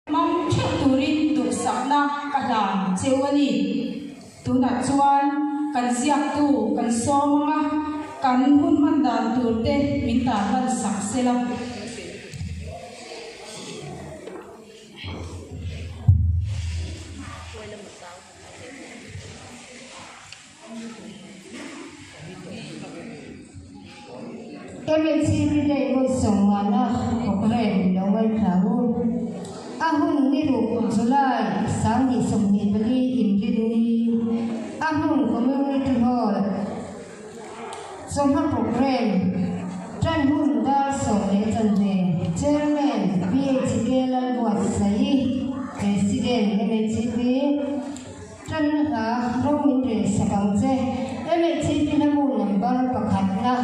Hmang theuh turin duhsakna ka hlan cheu a ni. Tunah chuan kan ziaktu kan sawm ang a, kan hun hman dan tur te min tarlan sak sela. MHC Relay vawi sawmngana programme lo ngaithla u. A hun ni ruk July 2024 inrinni a hmun Community Hall chawhma programme tan hun dar 10:15 Chairman PHK Lalbuatsaih President MHP Tan hla rawng min rel sak ang che. MHP na mu number pakhatna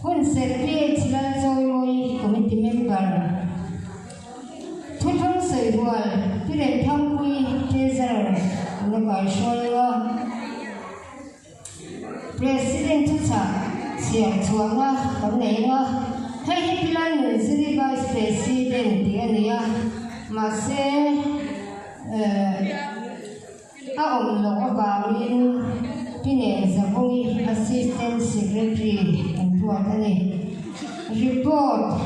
hun serh PH Lalchawimawi Committee member Thuthang Sawihual Pi Remthangpui Treasurer na kaihruai anga President thuchah chhiar chhuahna kan nei anga hei hi Pi Lalnunziri Vice President tih a ni a mahse A awm loh avangin Pi Nen Zavungi Assistant Secretary an ruat a ni. Report,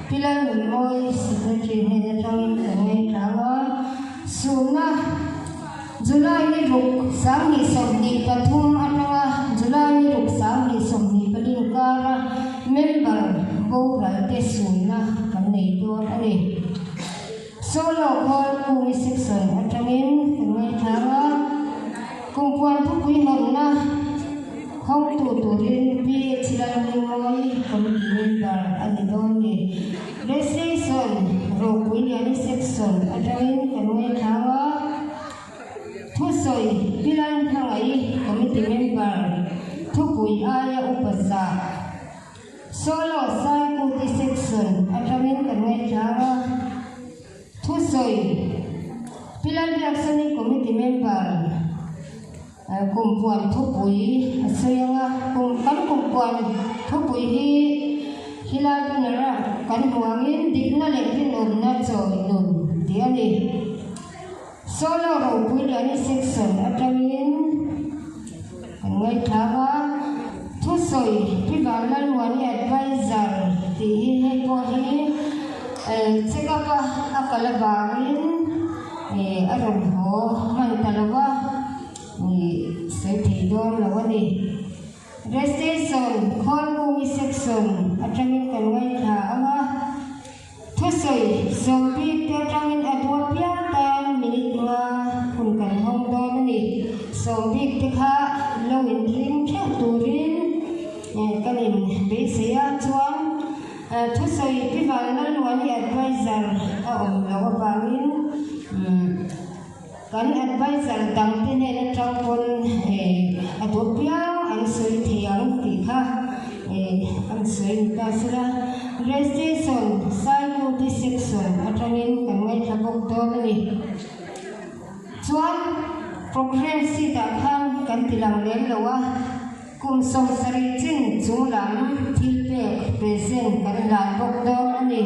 Pi Lalnunmawi Secretary hnen atangin kan ngaihchang a, Sumna, July ni ruk 2023 atanga July ni ruk 2024 inkara member boral te sumna kan nei dawn a ni. Solo khawl Kungi section atangin kan ngaithlang a, Kumpuan thupui hawnna hawngtu turin PH Lalhmingmawi committee member a ni dawn ni. Registration Ropuiliani section atangin kan ngaithlang a, Thusawi Pi Lalhmangaih committee member thupui aia upa zah. Solo Saikuti section atangin kan ngaihchang a, thusawi Pi Lalbiaksani committee member kumpuan thupui a sawi ang a, kum kan kumpuan thupui hi helai banner ah kan hmu angin dikna leh rinawmna chawi nun tih a ni. Solo ropui liani section atangin kan ngaithlang a, thusawi Pi Vanlalmuani advisor tih hi hei pawh hi check up a a kal avangin a rawn haw hman ta lo va, sawi thei dawn lo a ni. Registration Khawlkungi section atangin kan ngaithla ang a. Thusawi sawm bik te atangin a duah piang tan minute nga hun kan hawng dawn a ni. Sawm bik te kha lo in ring theuh turin kan in beisei a, chuan thusawi Pi Vanlalmuani advisor a awm loh avangin kan advisor dang te hnen atang pawn a duh piang an sawi thei ang tih kha an sawi ni ta sela. Registration Saikuti section atangin kan ngaithla bawk dawn a ni. Chuan programme sheet ah khan kan ti lang lem lo a, kum 70 chin chung lam thil pek present kan hlan bawk dawn a ni.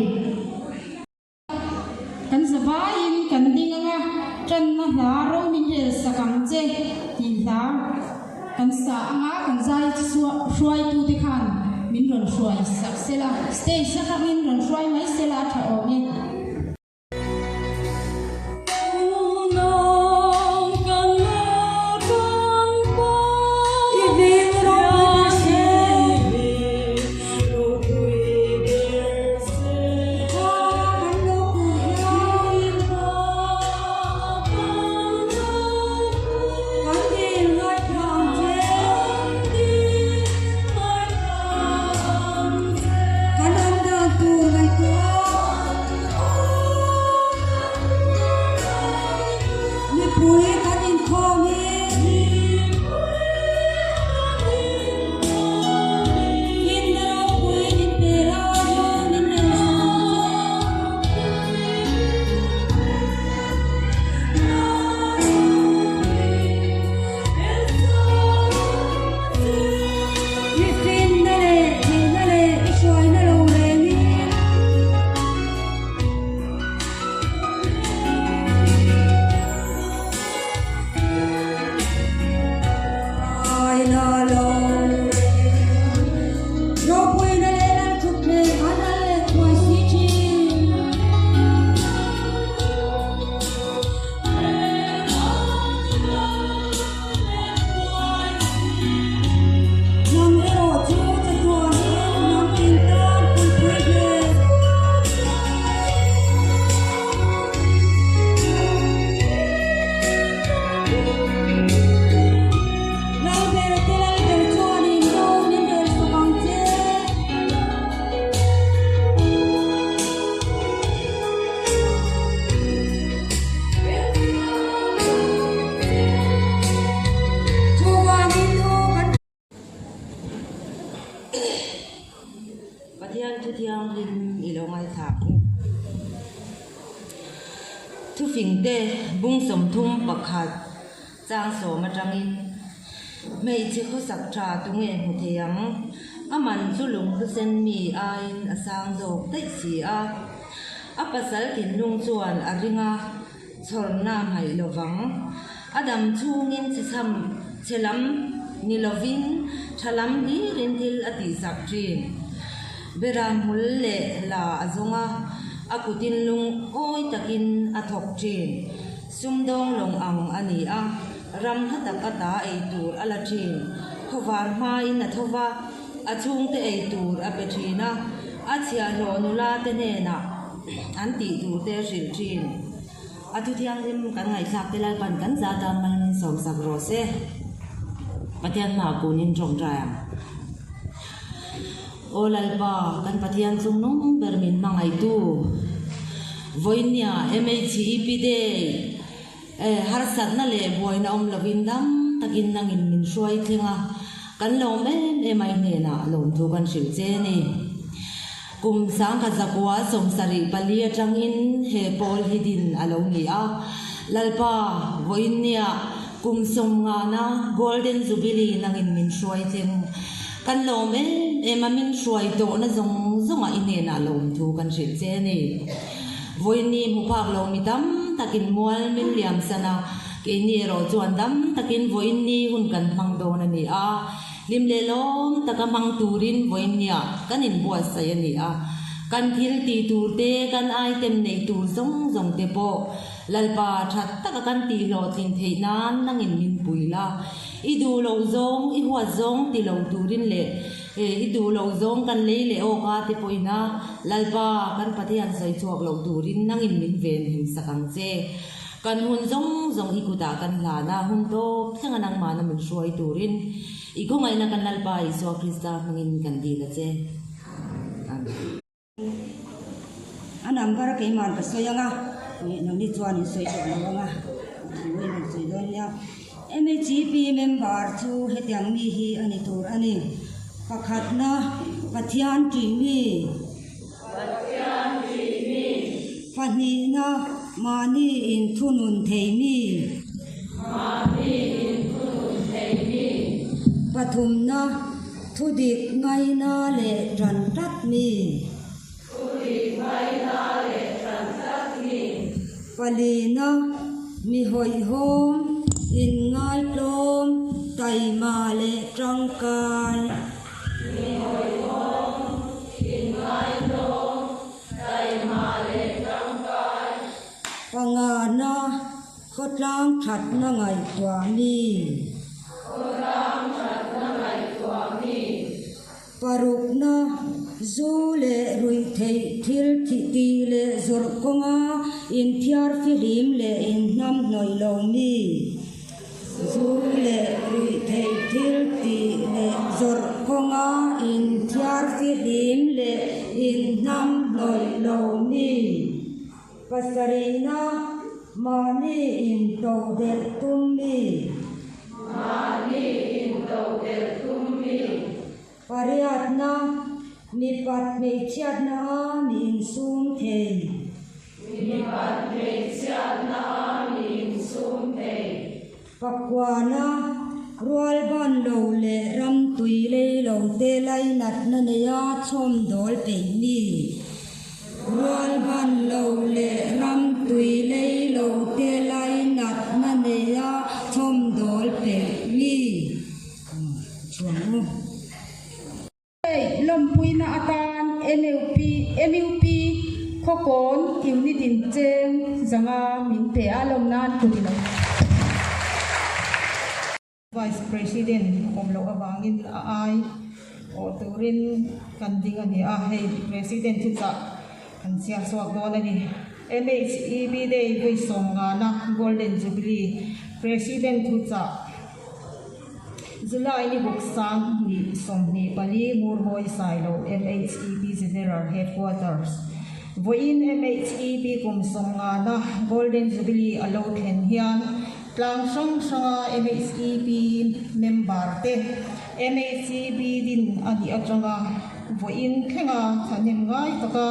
Kan zavaiin kan ding anga tanna hla ro min rel sak ang che tih hla kan sa anga kan zai hruaitute khan min rawn hruai sak sela, stage atangin rawn hruai mai sela a tha awm e. Thufingte bung 31 chang sawm atangin hmeichhe khawsak tha tunge hmu thei ang? A man chu lunghlusen mi aiin a sang zawk daih si a. A pasal thinlung chuan a ring a, chhawrna a hmaih lo vang. A dam chhungin chhechham chhe lam ni lovin tha lam hlirin thil a tihsak thin. Bera hmul leh la a zawng a, a kutin lungawi takin a thawk thin. Sumdawng lawng ang a ni a, ram hla tak ata ei tur a la thin. Khawvar hmain a tho va, a chhungte ei tur a pe thin a, a chhiahhlawh nula te hnenah an tih tur te a hrilh thin. A thu thianghlim kan ngaihthlak te Lalpan kan za tan mal min sawmsak rawh se. Pathian hmaah kunin tawngtai ang. Aw Lalpa, kan Pathian chung nung ber min hmangaihtu, vawinia MHEP Day harsatna leh buaina awm lovin dam takin nangin min hruai thleng a, kan lawm em em a i hnenah lawmthu kan hrilh che a ni. Kum 1974 atangin he pawl hi din a lo ni a, Lalpa, vawiinnia kum sawmngana Golden Jubilee nangin min hruai thleng. Kan lawm em em a, min hruai tawhna zawng zawngah i hnenah lawmthu kan hrilh che a ni. Vawiinni hmu phak lo mi tam takin mual min liam san a, keini erawh chuan dam takin vawiinni hun kan hmang dawn a ni a. Hlim leh lawm taka hmang turin vawiinniah kan inbuatsaih a ni a, kan thil tih tur te, kan item neih tur zawng zawng te pawh Lalpa that taka kan tih hlawhtlin theih nan nangin min pui la. I duh loh zawng, i huat zawng ti lo turin leh i duh loh zawng kan lei leh awk a te pawhin a Lalpa kan Pathian sawi chhuak loh turin nangin min venhim sak ang che. Kan hun zawng zawng i kutah kan hlan a, hun tawp thlenga nangmahna min hruai turin i khawngaihna kan Lalpa Isua Krista hmangin kan dil a che. Amen. A number keima'n ka sawi ang a, nangni chuan in sawi tawh lo ang a, thu in rawn sawi dawn nia. MHEP member chu hetiang mi hi a ni tur a ni. Pakhatna, Pathian ṭih mi. Pathian ṭih mi. Pahnihna, mahni inthunun thei mi. Mahni inthunun thei mi. Pathumna, thudik ngaina leh ṭan tlat mi. Thudik ngaina leh ṭan tlat mi. Palina, mi hawihhawm, inngaitlawm, taima leh ṭangkai. Pangana khawtlang thatna ngaihtuah mi. Parukna zu leh ruihtheih thil tih leh zawrh kawnga inthiar fihlim leh inhnamhnawih lo mi. Zu leh ruihtheih thil tih leh zawrh kawnga inthiar fihlim leh inhnamhnawih lo mi pasarihna mahni intodelh tum mi. Mahni intodelh tum mi. Pariatna, mipat hmeichhiatna a mi insum thei. Mipat hmeichhiatna a mi insum thei. Pakuana, rual ban lo leh ram tui lei lo te lainatna neia chhawm dawl peih mi. Rual ban lo leh ram tui lei lo te lainatna neia chhawm dawl peih mi. Chuang u. Hei lawmpuina atan MUP MUP Khawkawn Unit in cheng zanga min pe a lawm nan kut ilo. Vice President awm loh avangin a ai awh turin kan ding a ni a, hei President chu chah kan chhiar chhuak dawn a ni. MHEB Day vawi sawmngana Golden Jubilee President thuchah. July ni bawk sang hnih 24 Ngurmawi Sailo MHEB General Headquarters Vawiin MHEB kum sawmngana Golden Jubilee a lo thlen hian tlang hrang hranga MHEB member te MHEB din a nih atanga. Vawiin thlenga thahnem ngai taka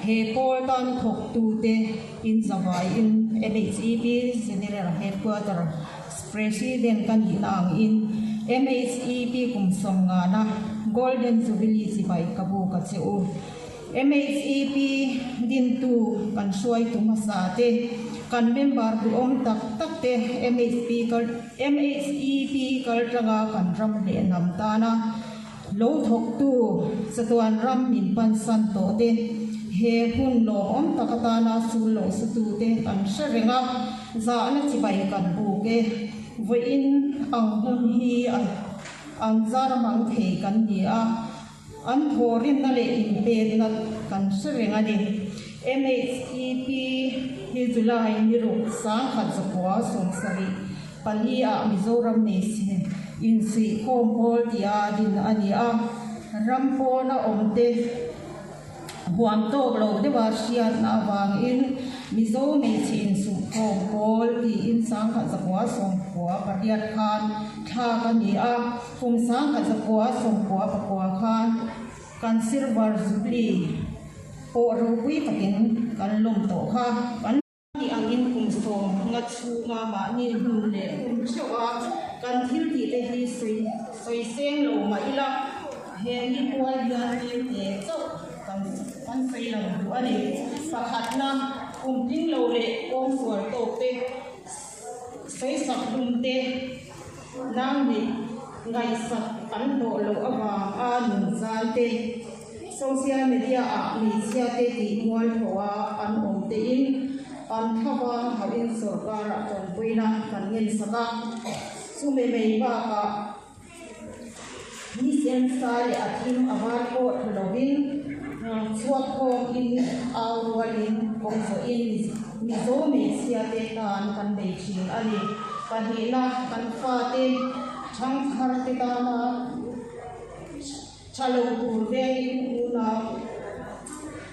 he pawl tan thawktute in zavaiin MHEP General Headquarters President ka nihna angin MHEP kum sawmngana Golden Jubilee chibai ka buk a che u. MHEP dintu kan hruaitu hmasa te, kan member duhawm tak tak te MHP kal MHEP kaltanga kan ram leh hnam tana lo thawktu chatuan ram min pansan tawh te, he hun lawmawm tak atana sul loh satu te kan hre reng a, zahna chibai kan buk e. Vawiin ang hun hi an zar mang thei kan ni a. An thawhrimna leh inpekna kan hre reng a ni. MHEP hi July ni ruk 1974 ah Mizoram hmeichhe insuihkhawm pawl tia din a ni a, ram pawna awmte huam tawk lo deuha hriatna avangin Mizo hmeichhe insuhkhawm pawl tiin 1998 khan thlak a ni a. Kum 1999 khan kan Silver Jubilee pawh ropui takin kan lawm tawh kha. Kan tih angin kum 50 chhunga mahni hmun leh hmun theuha kan thil tih te hi sawi sawi seng lo mah ila, he ni kual hian tlem chauh kan kan sawi lang duh a ni. Pakhatna, kum tling lo leh kawng sual tawk te, sawi sak hlum te, Nang nih ngaihsak an hlawh loh avang a nun zan te, social media ah hmeichhia te tih mual tho a an awm te in an thlavang hauh in sorkar ah tanpuina kan ngensak a, chumi mai bakah ni sen sa leh a thim a var pawh tha lo in chhuak khawm in au rual in kawng zawh in Mizo hmeichhia te tan kan nei thin a ni. Pahnihna, kan fate thangthar te tana tha lo tur vengin unau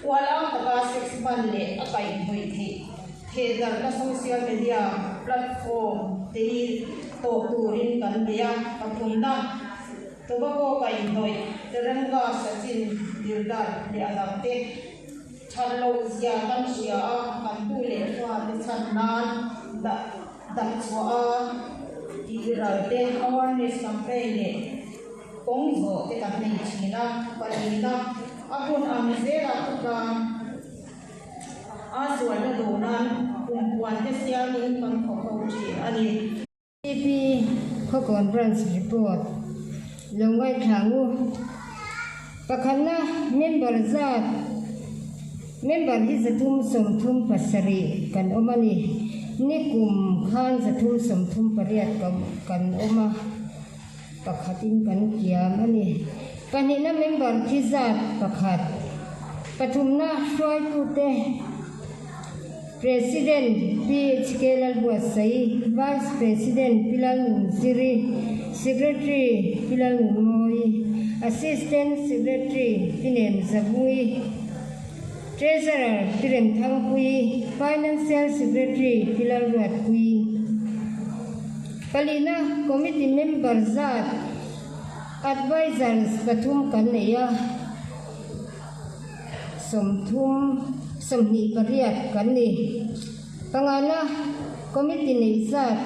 ual ang taka sex ban leh a kaihhnawih theih thehdarhna social media platform te hi tawh turin kan nei a. Pathumna, tobacco kaihhnawih Teranga Sachin Girdhar leh a dangte. That loh zia kan hria a, kan tu leh fate chhan nan dah dah chhuah a tih ral te, awareness campaign leh kawng zawh te kan nei thin a, pahnihna a hun ang zela khawtlang a sualna duh nan kumpuan te siamin kan thawk ho thin a ni. PP Khawkawn Branch Report lo ngaithla ang u. Pakhatna member zat member hi 337 kan awm a ni. Nikum khan 338 kan awm a, pakhatin kan kiam a ni. Pahnihna member thi zat pakhat, pathumna hruaitute. President PHK Lalbuatsaii, Vice President Pi Lalnunziri, Secretary Pi Lalnunmawi, Assistant Secretary Pi Nemzavungi, Treasurer Pi Remthangpuii, Financial Secretary Pi Lalruatpuii. Palina Committee member zat Advisors pathum kan nei a. 30, 28 kan ni. Pangana committee neih zat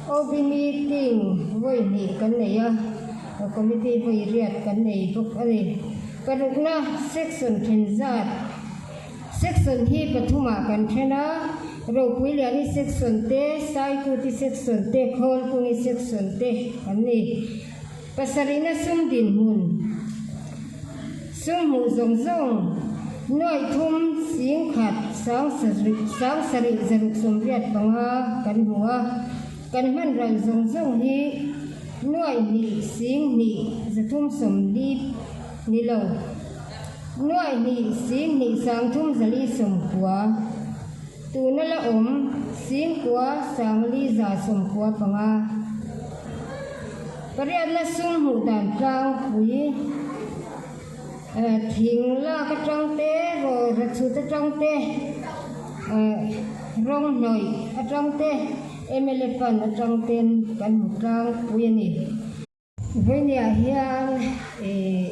OB meeting vawi hnih kan nei a, committee vawi riat kan nei bawk a ni. Parukna section then zat, section hi pathumah kan then a, Ropuiliani section te, Saikuti section te, Khawlkungi section te an ni. Pasarihna sum dinhmun, sum hmuh zawng zawng, nuaih thum, 10,000, 7,000, 685 kan hmu a, kan hman ral zawng zawng hi nuaih hnih, 2,000, 340 ni lo, nuaih hnih, 2,000, 349, tuna la awm, 9,000, 495. Pariatna sum hmuh dan tlangpui thing lak atang te, rawra chhut atang te, rawng hnawih atang te, mla fund atang ten kan hmu tlangpui a ni. Vawinia hian ih.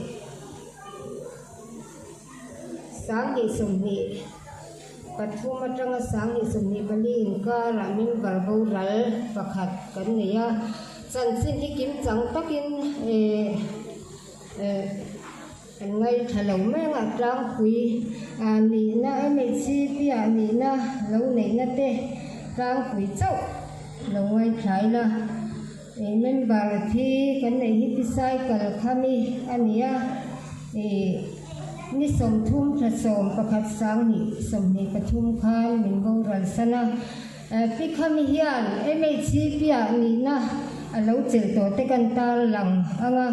2023 atanga 2024 inkarah member boral pakhat kan nei a, chanchin hi kimchang takin eh eh kan ngaithla lo mai anga tlangpui ah nihna MHCP ah nihna lo neihna te tlangpui chauh lo ngaithla ila. Ih member thi kan neih hi pi cycle kha mi a ni a, ih ni 30 thla 11 2023 khan min boral san a, pi khami hian MHCP ah nihna a lo chelh tawh te kan tar lang ang a.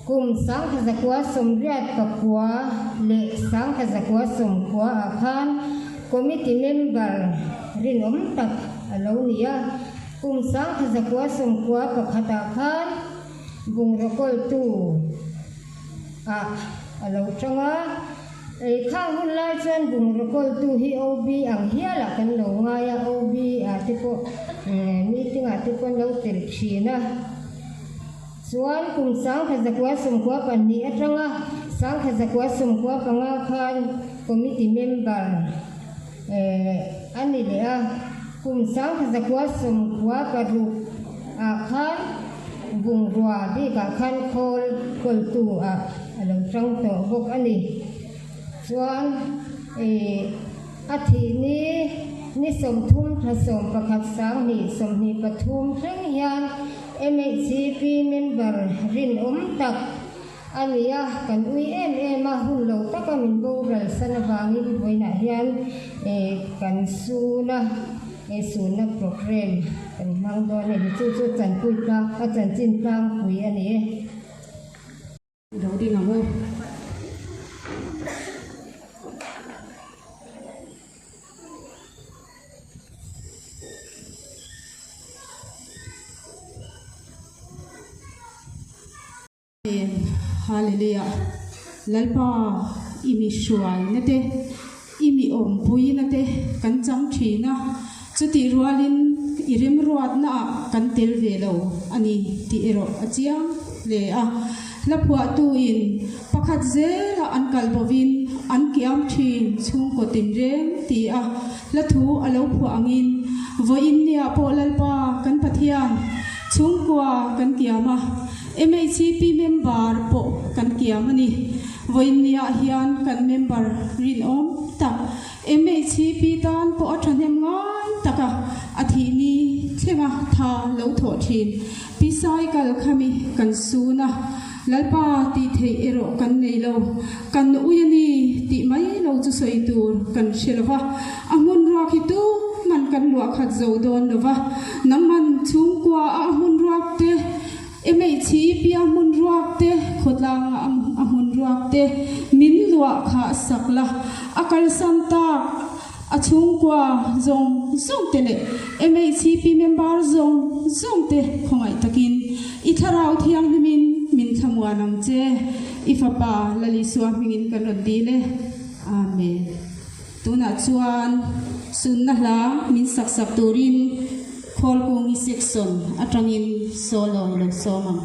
Kum 1989 leh 1990 ah khan committee member rinawm tak a lo ni a. Kum 1991 ah khan bungraw kawltu ah a lo tang a. Ei khang hun lai chuan bungraw kawltu hi OB ang hialah kan lo ngai a, OB ah te pawh meeting ah te pawh an lo tel thin a. Chuan kum 1992 atanga 1995 khan committee member a ni leh a, kum 1996 ah khan bungrua bikah khan khawl kawltu ah a lo tang tawh bawk a ni. Chuan ih a thih ni ni 30 thla 11 2023 thleng hian MHCP member rinawm tak a ni a, kan ui em em a, hun lo taka min boral san avangin vawiinah hian ih kan sun a, ih sunna programme kan hmang dawn a ni. Chu chu chanpui tlang a chanchin tlangpui a ni e. Lo ding ang u. Hallelujah. Lalpa i mi hruaina te, i mi awmpuina te kan chang thin a, chutih rualin i remruatna ah kan tel ve lo a ni tih erawh a chiang hle a. Hla phuahtuin pakhat zelah an kal bovin an kiam thin chhungkaw tinreng ti a hla thu a lo phuah angin vawiin niah pawh Lalpa kan Pathian chhungkua kan kiam a, MHCP member pawh kan kiam a ni. Vawiin niah hian kan member rinawm tak MHCP tan pawh a thahnem ngai tak a, a thih ni thlenga tha lo thawh thin. Pi Saikal khami kan sun a, Lalpa tih theih erawh kan nei lo, kan ui a ni tih mai lo chu sawi tur kan hre lo va, a hmun ruak hi tu hman kan luah khat zo dawn lo va, nangman chhungkua a a hmun ruak te, MHCP a hmun ruak te, khawtlanga a hmun ruak te min luah khah sak la, a kalsan tak. A chhungkua zawng zawng te leh MHCP member zawng zawng te khawngaih takin i thlarau thianghlimin min thlamuan ang che. I fapa Lalisua hmingin kan rawn dil e. Amen. Tunah chuan sunna hla min sak sak turin Khawlkungi section atangin solo i lo sawm ang.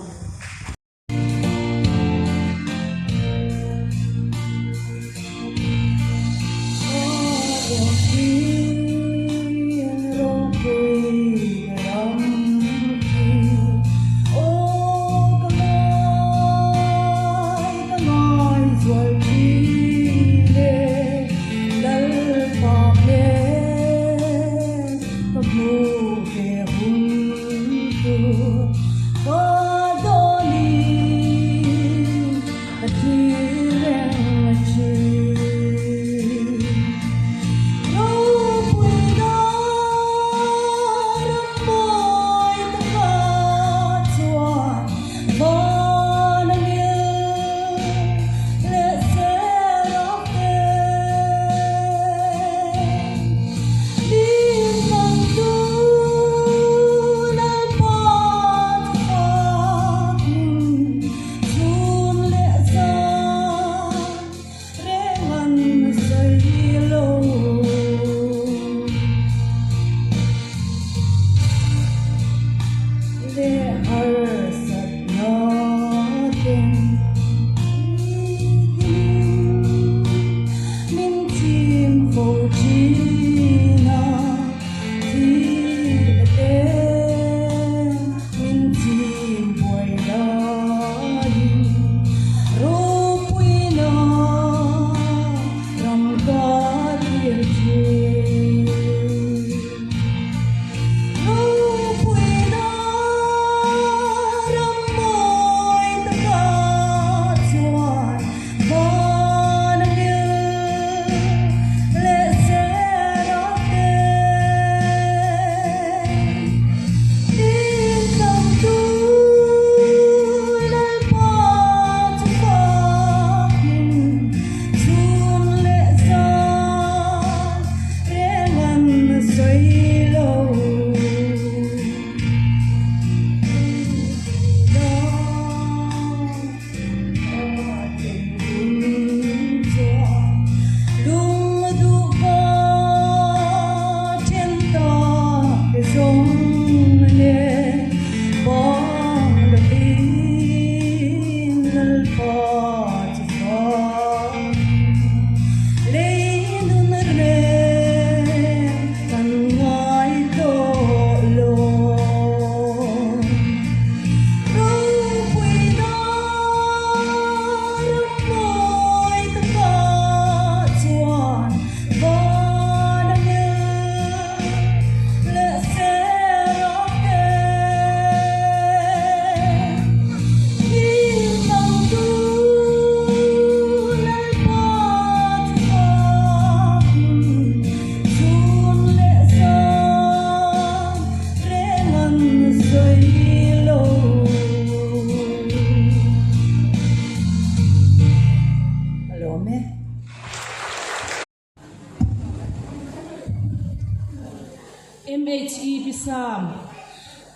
MHEP Sam,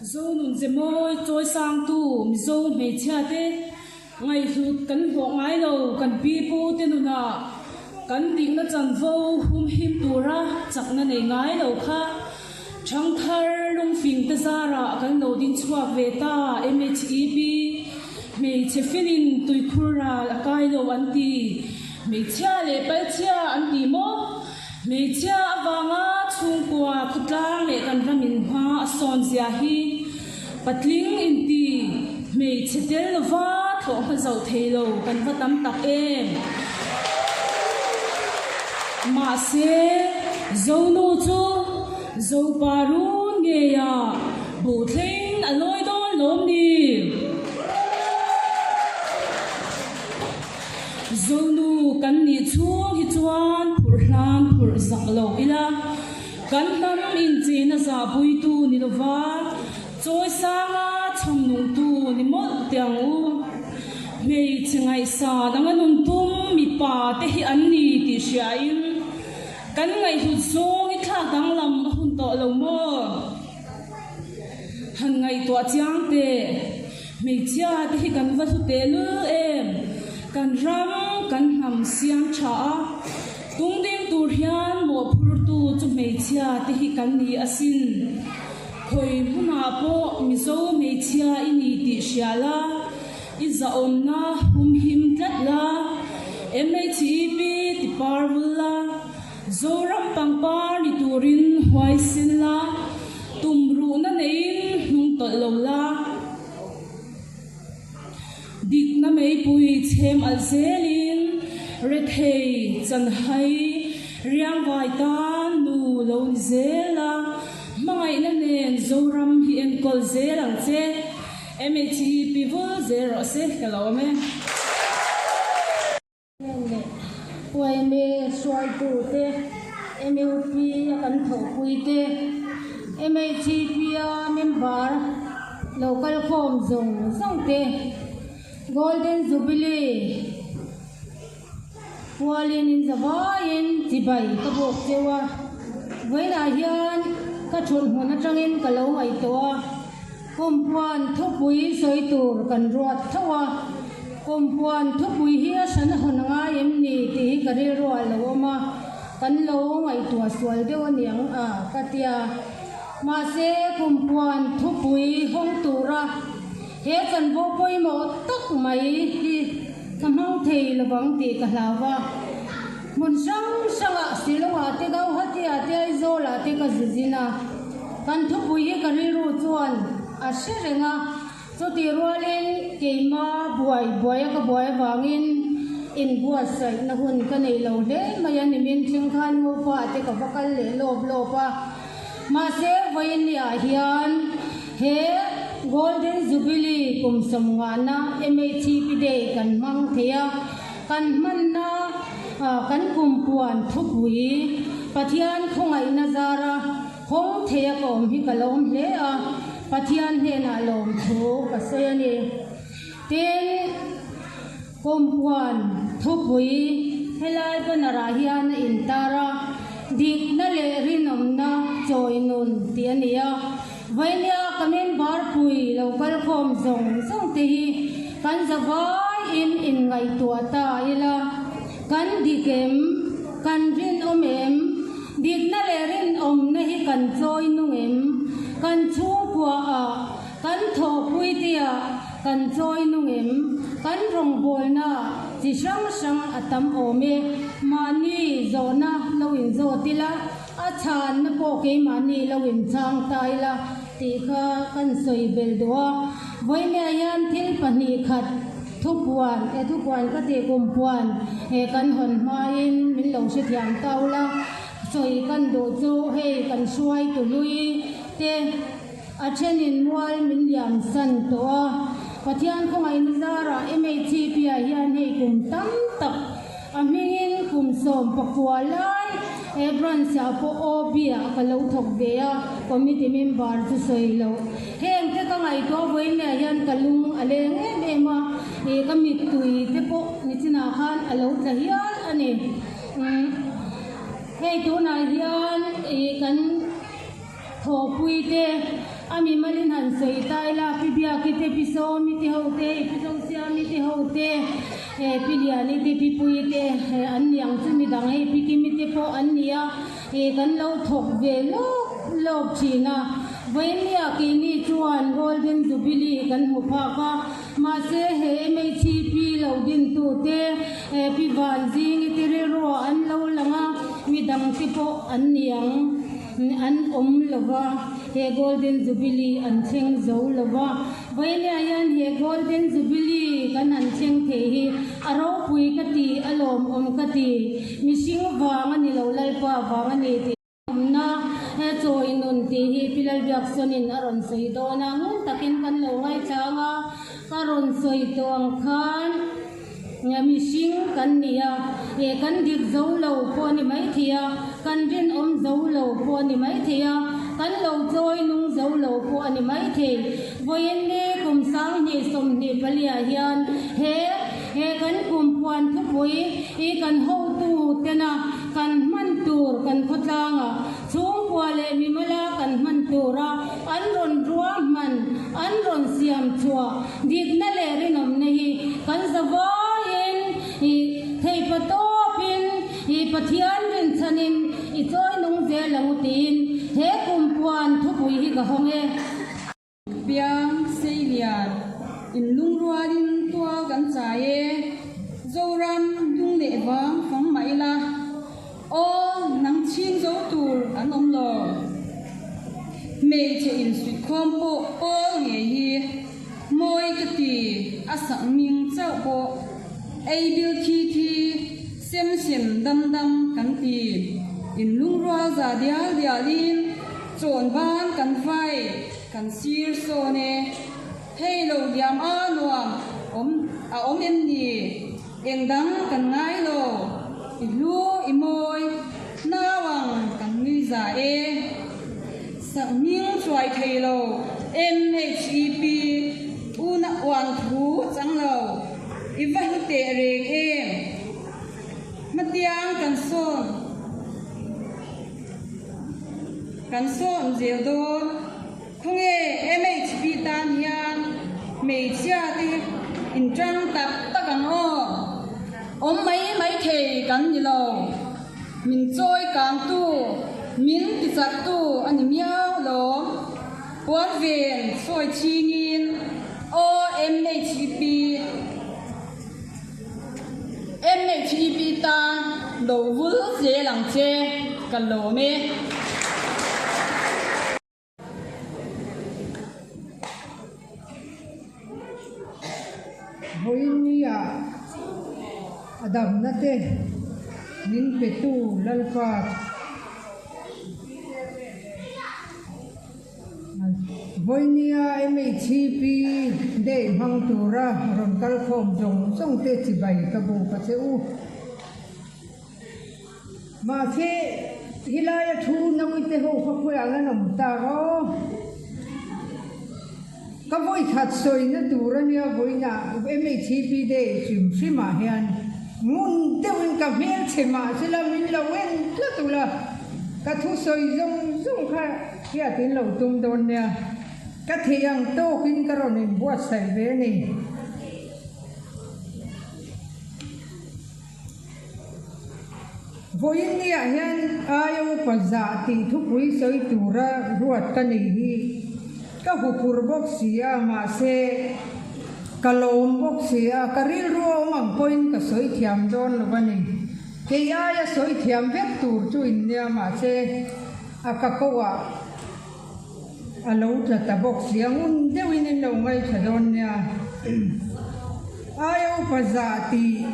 Zonun Zemawi chawisangtu Mizo hmeichhiate ngaihhlut kan hlawh ngai lo kan pi pu te nunah kan dikna chanvo humhim tura chakna nei ngai lo kha Thangthar lungfing te zarah kan lo ding chhuak ve ta MHEP hmeichhe felin tuikhur ral a kai lo an ti hmeichhia leh palchhia an ti maw? Hmeichhia avanga chhungkua khawtlang leh kan ramin hma a sawn zia hi patling inti hmeichhe tel lova thlawh hma zoh thei lo kan va tam tak em. Mahse, Zonu chu Zopa run ngeiah buh thleng a lawi dawn lawm ni? Zonu kan nih chhung hi chuan phurh hlan phurh zak lo ila, kan hnam inchina zahpuitu ni lova chawi sanga chhawm nungtu ni mawlh teh ang u. Hmeichhe ngaihsan anga nun tum mipa te hi an ni tih hriain kan ngaihhlut zawng i thlak danglam a hun tawh lo maw? Han ngaihtuah chiang teh. Hmeichhia te hi kan va hlu teh lul em? Kan ram, kan hnam siam tha a, tung ding tur hian mawhphurtu chu hmeichhia te hi kan ni asin. Khawi hmunah pawh Mizo hmeichhia i ni tih hria la, i zahawmna humhim tlat la, MHEP ti par vul la, Zoram pangpar ni turin huaisen la, tumruhna neiin hnung tawlh lo la. Dikna meipui chhem alh zelin rethei chanhai riangvai tan nu lo ni zel la, hmangaihna nen Zoram hi enkawl zel ang che. MHEP vul zel rawh se ka lo awm e. Heng leh yma hruaitute, MUP a kan thawhpuite, MHEP a member lo kal khawm zawng zawng te, Golden Jubilee pualin in zavaiin chibai ka bawk cheu a, vawiinah hian ka thulh hmun atangin ka lo ngaihtuah a. Kumpuan thupui sawi tur kan ruat tho a, kumpuan thupui hi a hran a hawn ngai em ni tih hi ka rilru ah lo awm a, kan lo ngaihtuah sual deuh a niang a ka tia. Mahse, kumpuan thupui hawng tura he chanvo pawimawh tak mai hi ka hmang thei lovang tih ka hlau va, hmun hrang hrangah Shillong-ah te Gauhati-ah te Aizawl-ah te ka zu zin a. Kan thupui hi ka rilru chuan a hre reng a, chutih rualin keima buai buaia ka buai avangin inbuatsaihna hun ka nei lo hle mai a, nimin thleng khan Ngopa te ka va kal leh lawp lawp a, mahse vawiinniah hian he Golden Jubilee kum sawmngahna MHEP Day kan hmang thei a, kan hmanna kan kumpuan thupui Pathian khawngaihna zara Hawng thei a ka awm hi ka lawm hle a, Pathian hnenah lawmthu ka sawi a ni. Tin, Kawmpuan thupui helai banner ah hian a intar a, Dikna leh Rinawmna Chawi Nun tih a ni a. Vainia ka member pui lo kal khawm zawng zawng te hi kan zavaiin inngaihtuah ta ila, kan dik em? Kan rinawm em? Dikna leh rinawmna hi kan chawi nung em? Kan chhungkua ah, kan thawhpui te ah kan chawi nung em? Kan rawngbawlna chi hrang hrang a tam awm e. Mahni zawhna lo inzawt ila, a chhanna pawh keimahni lo inchhang ta ila tih kha kan sawi belh duh a. Vawinia hian thil 2 khat Thupuan, he thupuan ka tih kumpuan he kan hawn hmain min lo hrethiam ta ula, sawi kan duh chu hei kan hruai tului te a thenin mual min liam san tawh a, Pathian khawngaihna zarah MHCP ah hian hei kum tam tak a hmingin kum 19 lai he branch ah pawh OB ah ka lo thawk ve a, committee member chu sawi loh. Heng te ka ngaihtuah vawiinah hian ka lung a leng em em a, ih ka mittui te pawh nichinah khan a lo tla hial a ni. Umm hei tunah hian ih kan. Thawhpui te, a mimalin han sawi ta ila, Pi Biaki te, Pi Sawmi te ho te, Pi Zosiami te ho te, Pi Liani te, Pi Puii te an ni ang chu midang hei Pi Kimi te pawh an ni a, kan lo thawk ve lawk lawk thin a. Vawinia keini chuan Golden Jubilee kan hmu phak a, mahse he MHEP lo dintute Pi Vanzingi te rilruah an lo lang a, midang te pawh an ni ang. An awm lo va, he Golden Jubilee an thleng zo lo va. Vawinia hian he Golden Jubilee kan han thleng thei hi a ropui ka ti, a lawmawm ka ti. Mihring vang a ni lo, Lalpa vang a ni tih. Awmna he chawi nun tih hi Pi Lalbiaksawnin a rawn sawi dawn a, ngun takin kan lo ngaithlang a, ka rawn sawi tawh ang khan. Mihring kan ni a, eh kan dik zo lo pawh a ni maithei a, kan rinawm zo lo pawh a ni maithei a, kan lo chawi nung zo lo pawh a ni maithei. Vawiin ni kum 2024 ah hian he he kan kum puan thupui i kan hotu tena kan hman tur kan khawtlangah chhungkua leh mimala kan hman tura an rawn ruahman an rawn siam chhuah Dikna leh rinawmna hi kan zavaiin i theipa tawpin i Pathian rinchhanin i chawi nung zel ang u tiin he kumpuan thupui hi ka hawng e. Piang Seilian, in lungrualin tual kan chai e, Zoram lung leh vang fang mah ila, aw nang chhing zo tur an awm lo. Hmeichhe insuihkhawm pawh pawl ngei hi mawi ka ti, a sak hming chauh pawh ei bil thi thi, sem sem dam dam kan ti. Inlungrual za dial dialin chawn ban kan vai kan sir sawn e. Hei lo liam a nuam awm a awm em ni? Eng dang kan ngai lo, i hlu i mawi, nau ang kan nui za e. Sakhming chuai thei lo, MHEP, una uan thu chang lo, i va hlu teh reng em? Hmatiang kan sawn kan sawn zel dawn. Khawnge MHP tan hian hmeichhia te in tang tak tak ang aw. Awm mai mai thei kan ni lo. Min chawi kangtu, min tichaktu a ni miau lo. Puan ven sawi chhingin aw MHP. MHEP tan lo vul zel ang che ka lawm e. Vawinia a damna te min petu Lalpa Vawinia MHEP day hmang tura rawn kal khawm zawng zawng te chibai ka buk a che u. Mahse, helai a thu naute ho kha khawiah an awm tak aw. Ka vawi khat sawina tur a nia vawiinah MHEP day hrim hrimah hian ngun deuhin ka hmelchhe mahsela min lo en tlat ula, ka thusawi zawng zawng kha hriat in lo tum dawn nia. Ka theih ang tawkin ka rawn inbuatsaih ve a ni. Vawiin niah hian aia upa zah tih thupui sawi tura ruat ka nei hi ka huphurh bawk si a, mahse ka lawm bawk si a, ka rilru a awm ang pawhin ka sawi thiam dawn lo a ni. Kei aia sawi thiam vek tur chu in nia, mahse a ka koh-ah a lo tla ta bawk si a, ngun deuhin in lo ngaithla dawn nia. Aia upa zah tih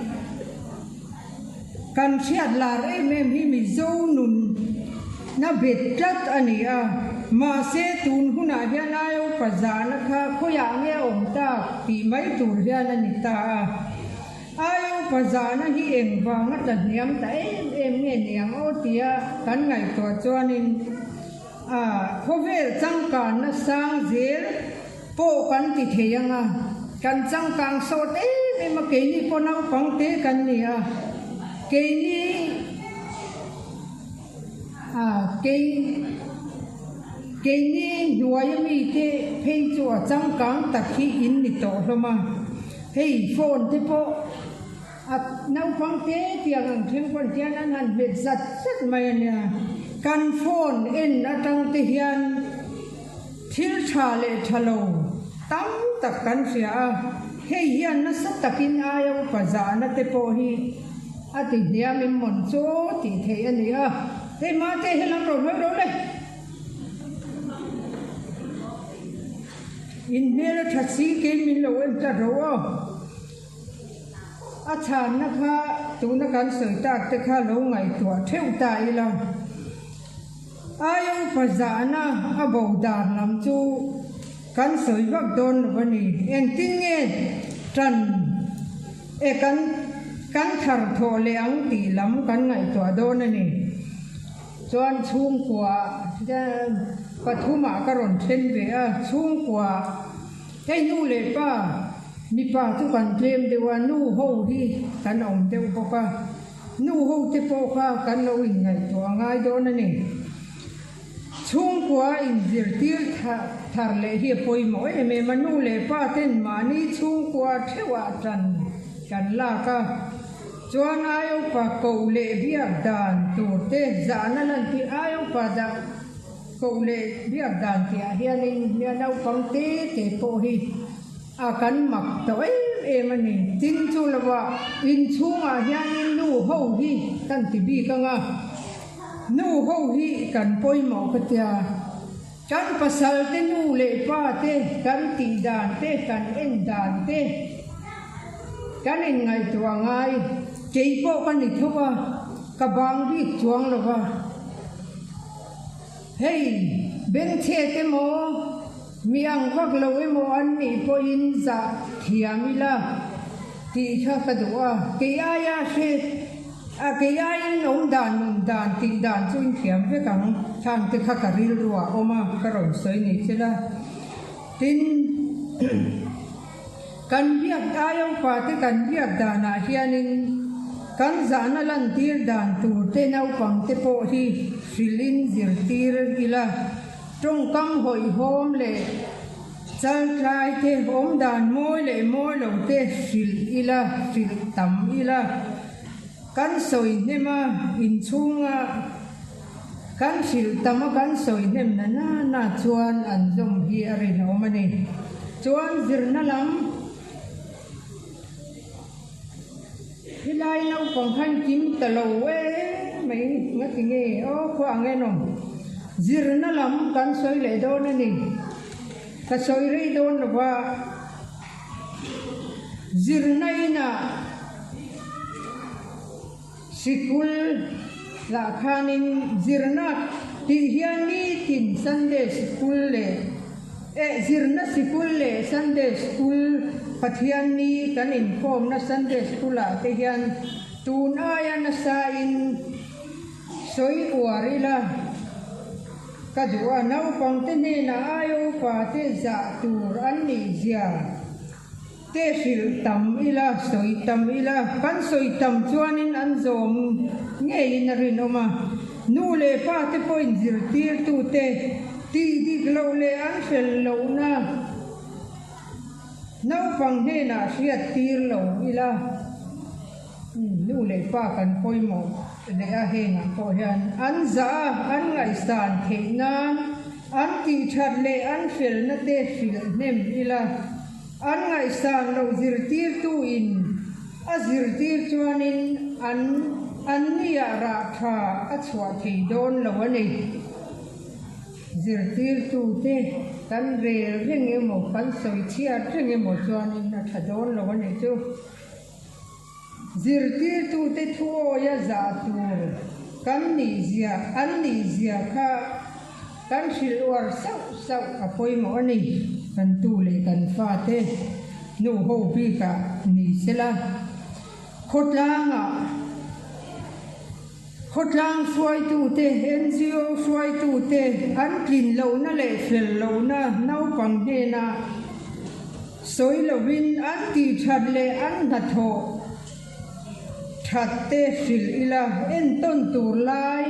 kan hriat lar em em hi Mizo nun na bet tlat a ni a, mahse tun hunah hian aia upa zahna kha khawiah nge a awm tak tih mai tur hian a ni ta a. Aia upa zahna hi engvanga tla hniam ta em em nge niang aw tia kan ngaihtuah chuanin, A, khawvel changkanna sang zel pawh kan ti thei ang a, kan changkang sawt em em a, keini pawh naupang te kan ni a, keini a, kei. Keini hnuaia mite phei chu a changkang tak hi in ni tawh hlawm a, hei phone te pawh a naupang te tiang ang thleng pawn hian an han hmet zat zat mai a nia. Kan phone en atang te hian thil tha leh tha lo tam tak kan hria a, hei hian nasa takin aia upa zahna te pawh hi a ti hniam em mawn chu tih theih a ni a. Hei mate helam rawn hawi ro le. In hmel a tha si kei min lo en tlat ro aw. A chhanna kha tuna kan sawi tak te kha lo ngaihtuah theuh ta ila. Aia upa zahna a bo dan lam chu kan sawi vak dawn lo a ni. Engtin nge tan e kan kan thar thawh leh ang tih lam kan ngaihtuah dawn a ni. Chuan chhungkua pathumah ka rawn then ve a, chhungkua hei nu leh pa mipa chu kan tlem deuh a, nu ho hi kan awm deuh bawk a, nu ho te pawh kha kan lo inngaihtuah a ngai dawn a ni. Chhungkua inzirtir thar leh hi a pawimawh em em a, nu leh pa ten mahni chhungkua theuhah tan kan lak a. Chuan Aiopa koh leh biak dan tur te zahna lan tih Aiopa dah koh leh biak dan tihah hianin nia naupang te te pawh hi a kan mak tawh em em a ni. Tin chu lovah inchhungah hianin nu ho hi kan ti bik ang a, nu ho hi kan pawimawh ka tia. Kan pasal te nu leh pa te kan tih dan te kan en dan te kan inngaihtuah ngai. Kei pawh ka ni tho a, ka bang bik chuang lo va. Hei bengchhet emaw mi ang vak lo emaw an nih pawhin zah thiam ila tih kha ka duh a. Kei aia hre. A kei aiin awm dan nun dan tih dan chu in thiam vek ang, thlan te kha ka rilru ah awm a, ka rawn sawi ni che la. Tin, kan biak aia upa te kan biak danah hianin kan zahna lantir dan tur te naupang te pawh hi hrilhin zirtir ila, tawngkam hawihhawm leh chaltlai te awm dan mawi leh mawi lo te hrilh ila, hrilh tam ila. Kan sawi hnem a, inchhunga kan hrilh tam a kan sawi hnem na na na chuan an zawm hi a rinawm a ni. Chuan zirna lam helai naupang khan kim ta lo em mai ngati nge aw khua ang enawm zirna lam kan sawi leh dawn a ni. Ka sawi rei dawn lo va, zirna inah sikul lah khanin zirna tih hian nitin Sunday sikul leh eh zirna sikul leh Sunday school Pathianni kan inkhawmna Sunday school ah te hian tun aia nasain sawi uar ila. Ka duh a, naupangte hnenah aia upate zah tur an nih zia te hrilh tam ila, sawi tam ila, kan sawi tam chuanin an zawm ngeiin a rinawm a. Nu leh pate pawhin zirtirtute tih dik loh leh an hrel lohna naupang hnenah hriattir lo ila. Nu leh pa kan pawimawh leh a hengah pawh hian an zah a, an ngaihsan theih nan an tihthat leh an felna te hrilh hnem ila, an ngaihsan loh zirtirtu in a zirtir chuanin an an niah rah tha a chhuah thei dawn lo a ni. Zirtirtu te kan rel reng emaw kan sawi chhiat reng emaw chuanin a tha dawn lo a nih chu. Zirtirtute thuawia zah tur kan nihzia an nihzia kha kan hrilh uar sauh sauh a pawimawh a ni. Kan tu leh kan fate nu ho bikah ni sela, khawtlangah khawtlang hruaitute, NGO hruaitute an tlin lohna leh fel lohna naupang hnenah Sawi lovin an tih that leh an hnathawh that te hrilh ila, entawn tur lai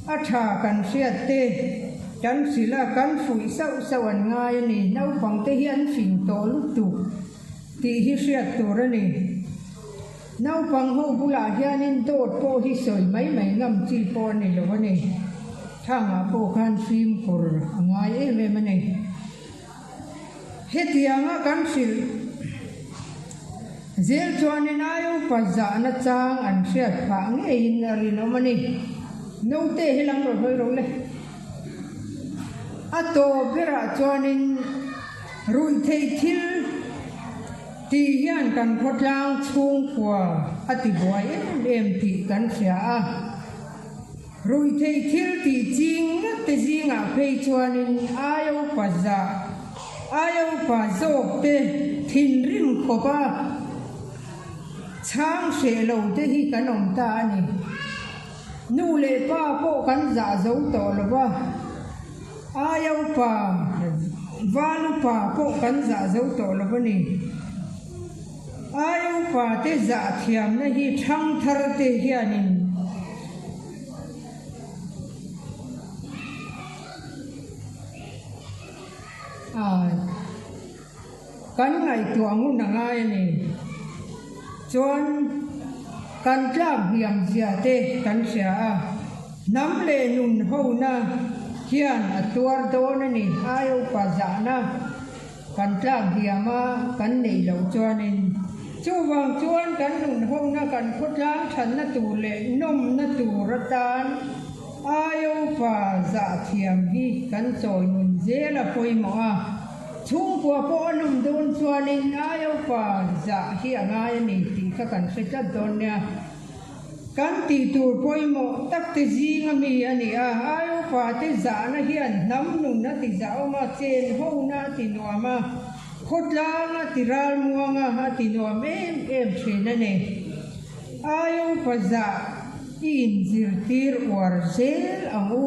a tha kan hriat te. Kan hrilh a, kan fuih sauh sauh an ngai a ni. Naupangte hi an fing tawh lutuk tih hi hriat tur a ni. Naupang ho bulah hianin dawt pawh hi sawi mai mai ngam chi pawh a ni lo a ni. Thangah pawh khan fimkhur a ngai em em a ni. Hetianga kan hrilh zel chuanin ai upa zahna chang an hriat phah ngeiin a rinawm a ni. Naute hi lam rawn hawi ro le. A tawp berah chuanin ruihtheih thil tih hian kan khawtlang chhungkua a tibuai em em tih kan hria a. Ruihtheih thil tih ching ngat te zingah phei chuanin aia upa zah, aia upa zawk te thinrim khawp a chhang hreh lo te hi kan awm ta a ni. Nu leh pa pawh kan zah zo tawh lo va, aia upa, val upa pawh kan zah zo tawh lo a ni. Aia upa te zah thiamna hi thangthar te hianin kan ngaihtuah ngun a ngai a ni. Chuan kan tlak hniam zia te kan hria a, hnam leh nun hona hian a tuar dawn a ni. Aia upa zahna. Kan tlak diam a, kan neih loh chuanin chuvang chuan kan nunhawna kan khawtlang thatna tur leh nawmna tur atan aia upa zah thiam hi kan chawi nun zel a pawimawh a. Chhungkua pawh a nawm dawn chuanin aia upa zah hi a ngai a ni tih kha kan hre tlat dawn nia. Kan tih tur pawimawh tak te zing a mi a ni a, ai upa te zahna hian hnam nun a ti zahawm a, chen hona a ti nuam a, khawtlang a ti ralmuang a, a ti nuam em em thin a ni. Ai upa zah i inzirtir uar zel ang u,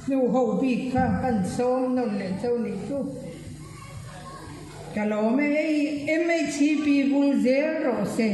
hnu ho bik kha kan sawm nawn leh cho nih chu. Ka lawm e, MHCP vul zel rawh se.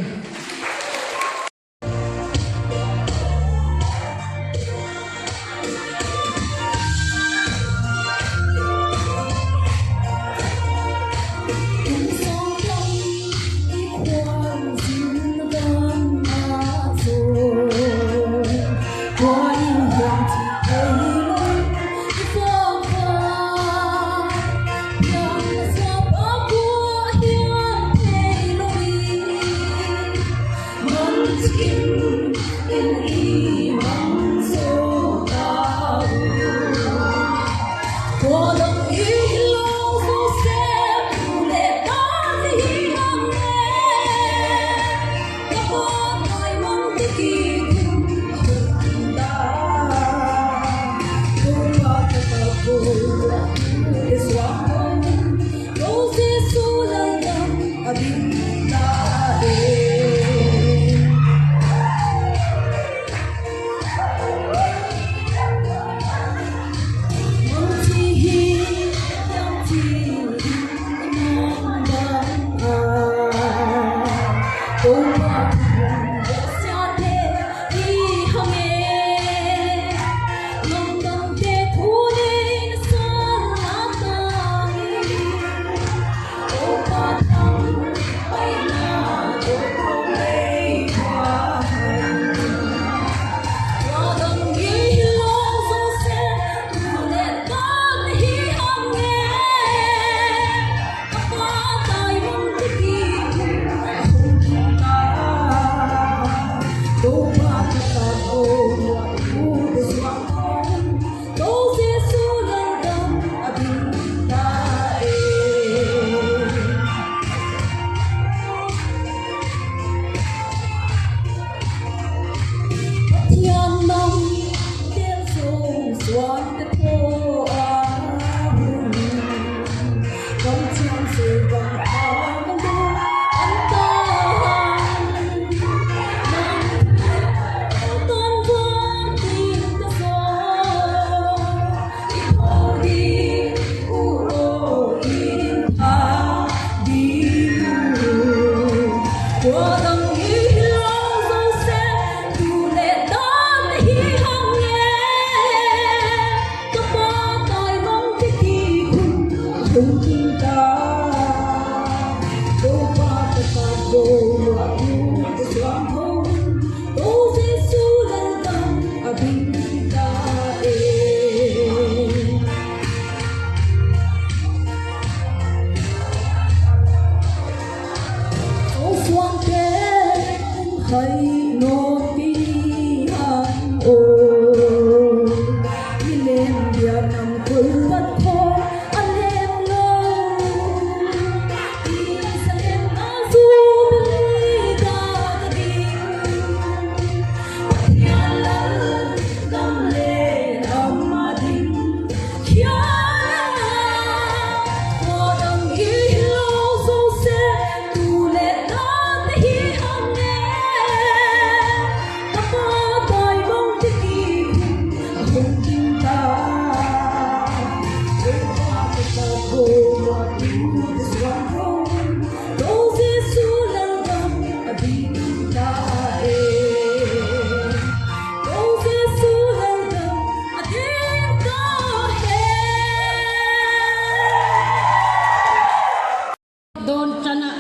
Dawn tana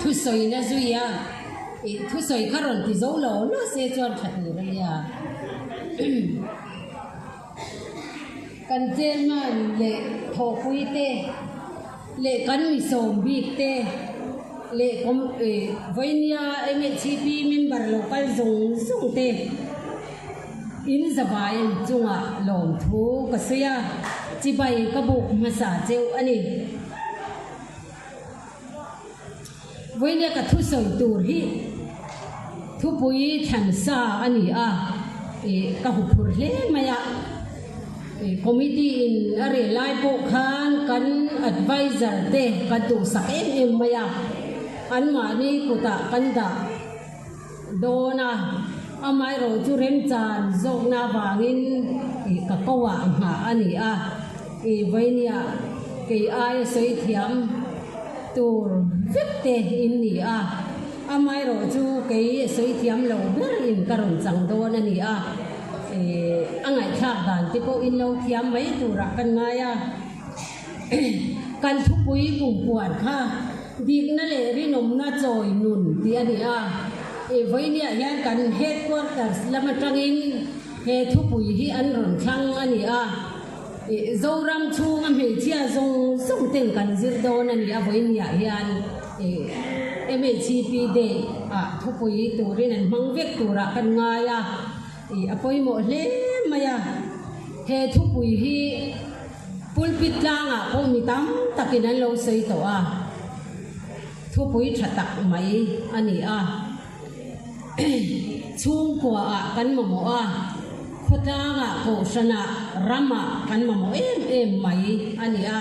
thusawina zui a, ih thusawi kha rawn ti zo lo lo se chuan tha tur a nia. Kan chairman leh thawhpui te leh kan misawm bik te leh vawinia MHCP member lo kal zawng zawng te in zavai chungah lawmthu ka sawi a, chibai ka buk hmasa cheuh a ni. Vawinia ka thusawi tur hi thupui thlansa a ni a, ih ka huphurh hle mai a. Ih committee in a reh lai pawh khan kan advisor te kan duhsak em em mai a, anmahni kutah kan dah dawn a, amaherawh chu remchan zawkna avangin ih ka ko ah nghah a ni a, ih vawinia kei aia sawi thiam tur vek te in ni a, amaherawh chu kei sawi thiam lo ber in ka rawn chang dawn a ni a, ih a ngaihthlak dan te pawh in lo thiam mai turah kan ngai a, kan thupui kumpuan kha. Dikna leh rinawmna chawi nun tih a ni a, i vawinia hian kan headquarters lam atangin he thupui hi an rawn thlang a ni a, i Zoram chhunga hmeichhia zawng zawng ten kan zir dawn a ni a, vawinia hian i MHCP Day ah thupui turin an hmang vek turah kan ngai a, i a pawimawh hle mai a, he thupui hi. Pulpit tlangah pawh mi tam takin an lo sawi tawh a, thupui tha tak mai a ni a. Chhungkuaah kan mamawh a, khawtlangah, kohhranah, ramah kan mamawh em em mai a ni a.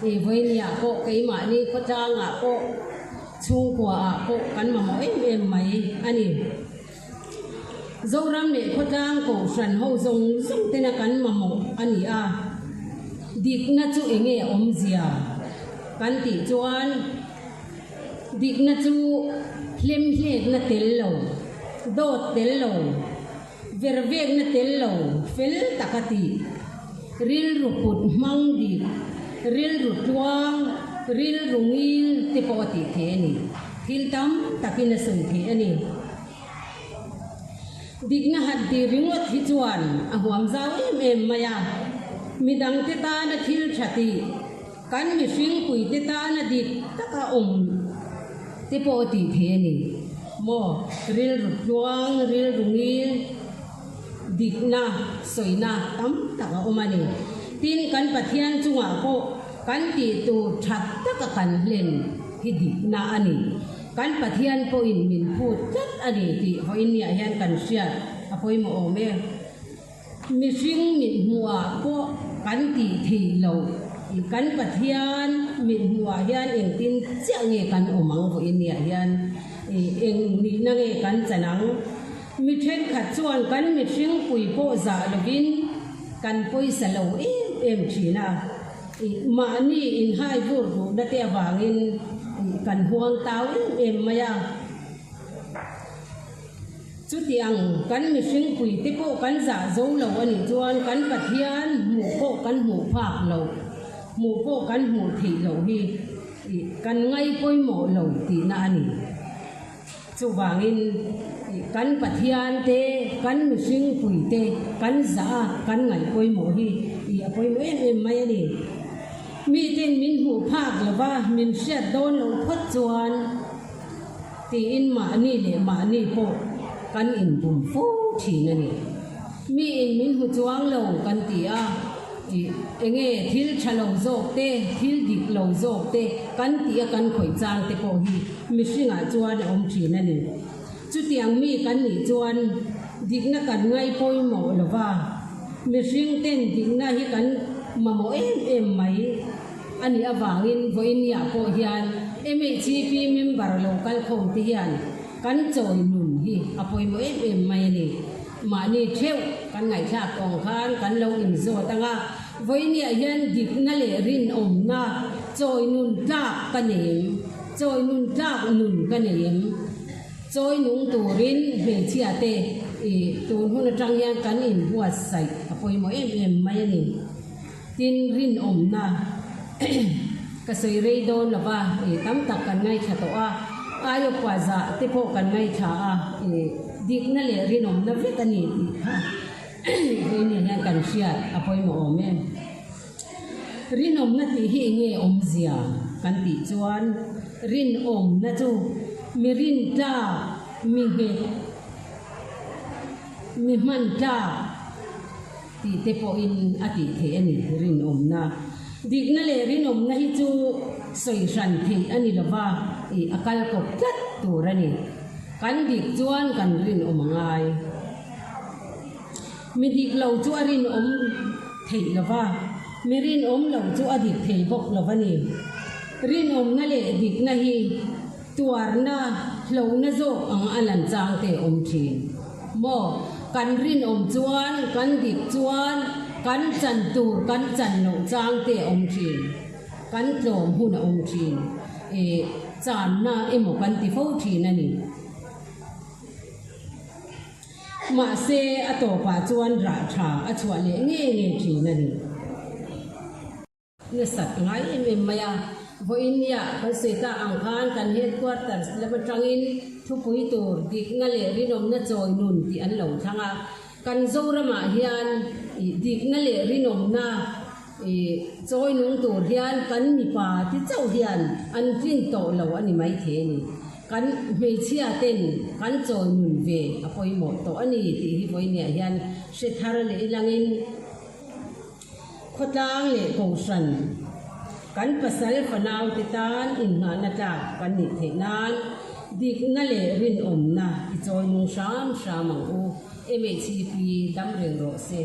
Ih vawinia pawh keimahni khawtlangah pawh chhungkuaah pawh kan mamawh em em mai a ni. Zoram leh khawtlang kohhran ho zawng zawng tena kan mamawh a ni a, dikna chu eng nge awmzia kan tih chuan dikna chu hlemhlekna tel lo, dawt tel lo, vervekna tel lo fel taka tih, rilru put hmang dik, rilru tluang, rilru ngil te pawh a tih theih a ni. Thil tam takin a sawi theih a ni. Dikna han tih ringawt hi chuan a huam zau em em mai a. Midangte tana thil tha tih, kan mihringpuite tana dik taka awm te pawh a tih theih a ni. Maw rilru tluang, rilru ngil, dikna sawina tam tak a awm a ni. Tin, kan Pathian chungah pawh kan tih tur tha taka kan hlen hi dikna a ni. Kan Pathian pawhin min phut tlat a ni tih vawiinniah hian kan hriat a pawimawh awm e. Mihring mithmuhah pawh kan tih theih loh kan Pathian mithmuhah hian engtin chiah nge kan awm ang vawiinniah hian eng nihna nge kan chan ang? Mi thenkhat chuan kan mihring pui pawh zah lovin kan pawisa lo em em thin a. Mahni inhai vur duhna te avangin kan huang tau em em mai a. Chuti ang kan mihring pui te pawh kan zah zo lo a nih chuan kan Pathian hmuh pawh kan hmuh phak loh, hmuh pawh kan hmuh theih loh hi kan ngai pawimawh lo tihna a ni. Chuvangin, kan Pathian te, kan mihring pui te, kan zah a, kan ngaih pawimawh hi ih a pawimawh em em mai a ni. Miten min hmuh phak lova min hriat dawn loh phawt chuan tiin mahni leh mahni pawh kan inbum fo thin a ni. Miin min hmu chuang lo kan ti a. Ih, enge thil tha lo zawk te, thil dik lo zawk te kan tih a kan khawih chang te pawh hi mihringah chuan a awm thin a ni. Chutiang mi kan nih chuan dikna kan ngai pawimawh lo va, mihring ten dikna hi kan mamawh em em mai a nih avangin vawinia pawh hian MHCP member lo kal khawm te hian kan chawi nun hi a pawimawh em em mai a ni. Mahni theuh kan ngaihthlak tawng khan kan lo inzawt ang a, vawinia hian dikna leh rinawmna chawi nun tlak ka nei em? Chawi nun tlak nun ka nei em? Chawi nung turin hmeichhia te i tun hun atang hian kan inbuatsaih a pawimawh em em mai a ni. Tin, rinawmna ka sawi rei dawn lo va, i tam tak kan ngaithla tawh a, Aiopa zah te pawh kan ngaithla a, i dikna leh rinawmna vek a ni tih kha keini hian kan hriat a pawimawh awm em. Rinawmna tih hi enge awmzia kan tih chuan rinawmna chu mi rintlak, mi nghet, mi hmantlak, Tih te pawhin a tih theih a ni, rinawmna. Dikna leh rinawmna hi chu sawi hran theih a ni lova, ih a kal kawp tlat tur a ni. Kan dik chuan kan rinawm a ngai. Mi dik lo chu a rinawm theih lova, mi rinawm lo chu a dik thei bawk lo a ni. Rinawmna leh dikna hi tuarna hlona zawk ang a lan chang te a awm thin. Maw? Kan rinawm chuan, kan dik chuan, kan chan tur kan chan loh chang te a awm thin. Kan tlawm hun a awm thin. Ih, channa emaw kan ti fo thin a ni. Mahse, a tawpah chuan rah tha a chhuah leh ngei ngei thin a ni. Nasat ngai em em mai a, vawiinniah kan sawi tak ang khan kan headquarters lam atangin thupui tur dikna leh rinawmna chawi nun tih an lo thlang a, kan Zoramah hian ih dikna leh rinawmna ih chawi nung tur hian kan mipa te chauh hian an tlin tawh lo a ni maithei a ni. Kan hmeichhia ten kan chawi nun ve a pawimawh tawh a ni tih hi vawiinniah hian hre thar leh ilangin, Khawtlang leh Kohhran, kan pasal fanaute tan inngahna tlak kan nih theih nan dikna leh rinawmna i chawi nung hram hram ang u. MHCP dam reng rawh se.